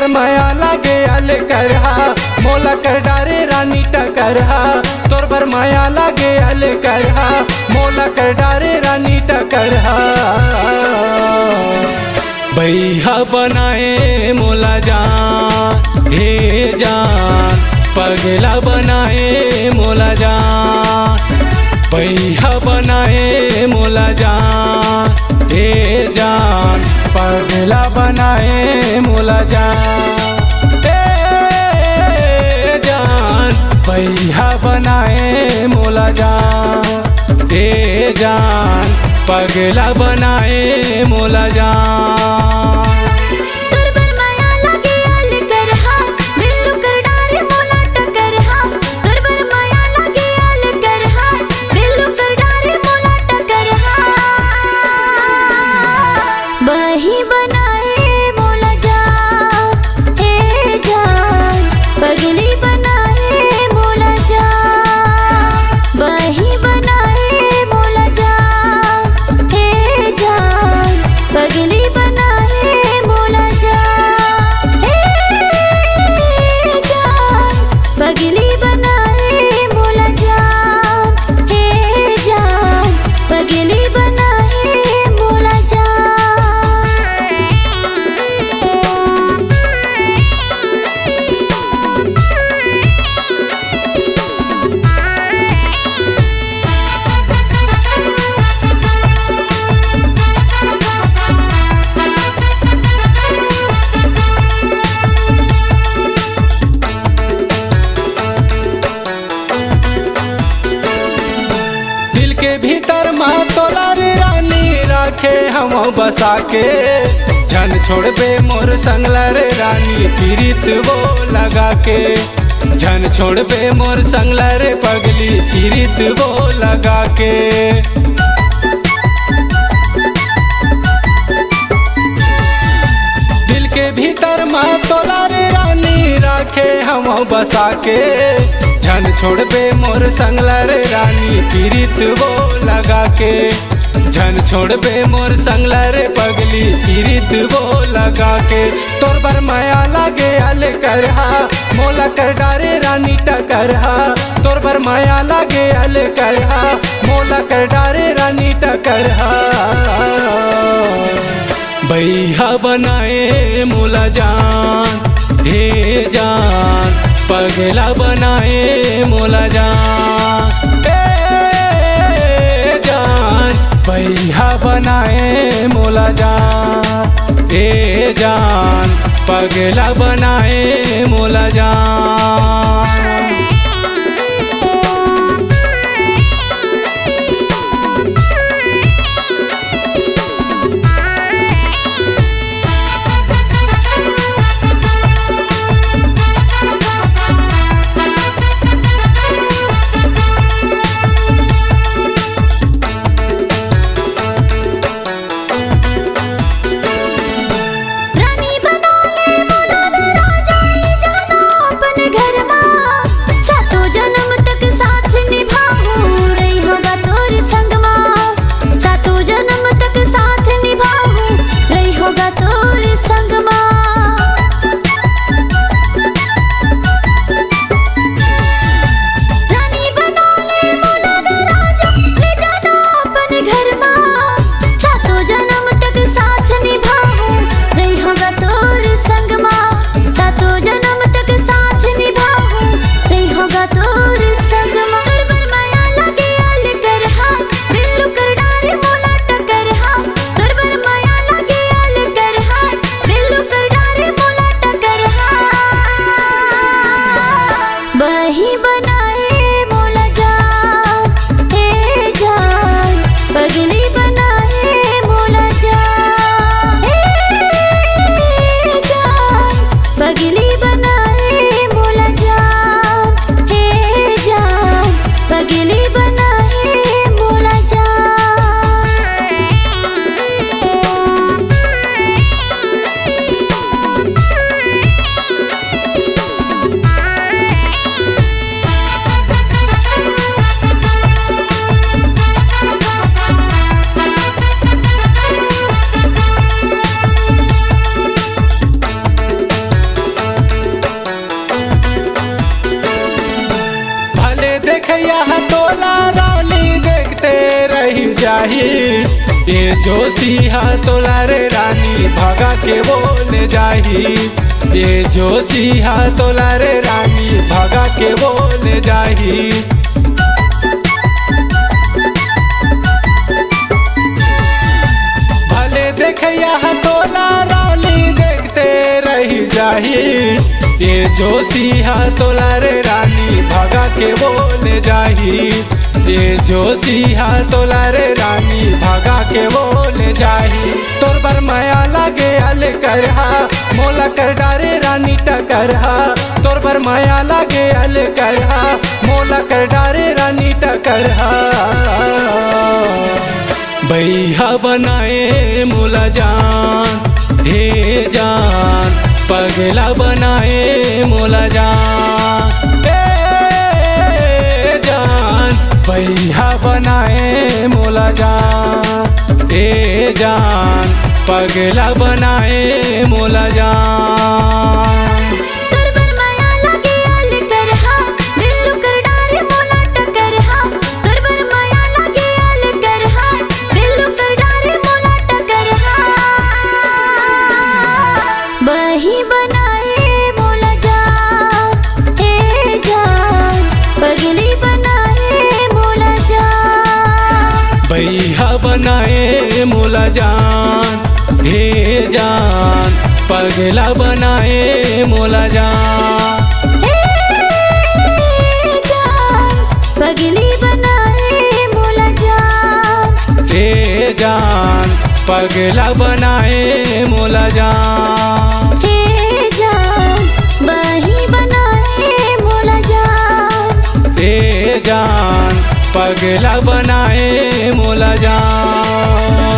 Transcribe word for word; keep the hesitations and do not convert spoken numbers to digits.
मया लागे अल करहा, मोला कर डारे रानी टकरहा। तोर बर मया लागे अल करहा, मोला कर डारे रानी टकरहा। बइहा बनाए मोला जान, हे जान, पगला बनाए मोला जान। बइहा बनाए मोला जान, हे जान, पगला बनाए मोला जान। ए जान, बइहा बनाए मोला जान, ए जान, पगला बनाए मोला जान। तोर बर मया लागे अल करहा, बिल्लू कर डारे मोला टकरहा। तोर बर मया लागे अल करहा, बिल्लू कर डारे मोला टकरहा। बइहा बनाए मोला जान, हे जान, पगली बनाए मोला जान। बइहा बनाए मोला जान, हे जान, पगली बनाए मोला जान। हे जान, पगली बनाए मोला जान, हे जान, पगली बनाए मोला जान। दिल के भीतर मा तोला रे रानी, राखे हंव बसा के। झन छोड़बे मोर संग ला रे रानी, पीरित वो लगा के। झन छोड़बे मोर संग ला रे पगली, पीरित वो लगा के। दिल के भीतर मा तोला रे रानी, राखे हंव बसा के। झन छोड़बे मोर संग ला रे रानी, पीरित वो लगा के। झन छोड़बे मोर संग ला रे पगली, पीरित वो लगा के। तोर बर मया लागे अल करहा, मोला कर डारे रानी टकरहा। तोर बर मया लागे अल करहा, मोला कर डारे रानी टकरहा। बइहा बनाए मोला जान, हे जान, पगला बनाए मोला जान। ए जान, बइहा बनाए मोला जान, ए जान, पगला बनाए मोला जान। रानी बना ले मोला राजा, ले जाना अपन घर मा। सातों जन्म तक साथ निभाहूं, रहिहूं गा तोर संग मा। सातों जन्म तक साथ निभाहूं, रहिहूं गा तोर संग मा। रानी बना ले मोला राजा, ले जाना अपन घर मा। सातों जन्म तक साथ निभाहूं, रहिहूं गा तोर संग मा। सातों जन्म तक साथ निभाहूं, रहिहूं गा तोर संग मा। तोर बर मया लागे अल करहा, बिल्लू कर डारे मोला टकरहा। तोर बर मया लागे अल करहा, जाही। ए जोशी हा तोला रे रानी भगा के वो ले जाही। ए जोशी हा तोला रे रानी भगा के वो ले जाही। भले देखैया हा तोला रानी देखते रही जाही। ए जोशी हा तोला रे रानी भगा के वो ले जाही। ए जोशी हा तोला रे रानी भगा के वो ले जाही। तोर बर मया लागे अल करहा, मोला कर डारे रानी टकरहा। तोर बर मया लागे अल करहा, मोला कर डारे रानी टकरहा। बइहा बनाए मोला जान, हे जान, पगला बनाए मोला जान, हे जान, बइहा बनाए मोला जान, हे जान, पगला बनाए मोला जान। तोर बर मया लागे अल करहा, बिल्लू कर डारे मोला टकरहा। तोर बर मया लागे अल करहा, बिल्लू कर डारे मोला टकरहा। बही बनाए मोला जान, हे जान, पगली बनाए मोला जान। बइहा बनाए मोला जान, हे जान, पगला बनाए मोला जान। हे जान, पगली बनाए मोला जान। हे जान, पगला बनाए मोला जान। हे जान, बही बनाए मोला जान। हे जान, पगला बनाए मोला जान।